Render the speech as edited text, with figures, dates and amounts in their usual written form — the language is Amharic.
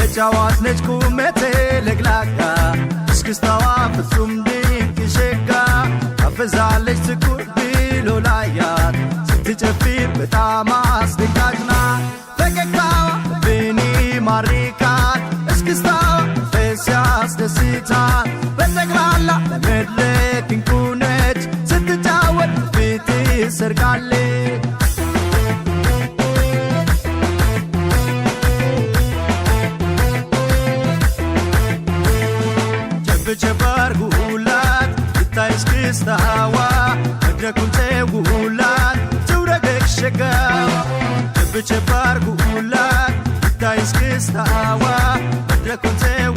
ተጫዋች ነች ቁመቴ ለግላጋ፣ እስክስታዋ ፍጹም ድንቅ ሸጋ። ታፈዛለች ትኩር ብሎ ላያት፣ ስትጨፍር በጣም አስደንጋጭ ናት። ፈገግታዋ ልብን ይማርካል፣ እስክስታዋ መንፈስ ያስደስታል። በጠቅላላ ለመድረክ እንቁ ነች፣ ስትጫወት ፊት ትሰርቃለች። ቸብ ቸብ አርጉላት ይታይ እስክስታዋ፣ መድረኩን ተውላት ትውረገግ ሸጋዋ። ቸብ ቸብ አርጉላት ይታይ እስክስታዋ፣ መድረኩን ተው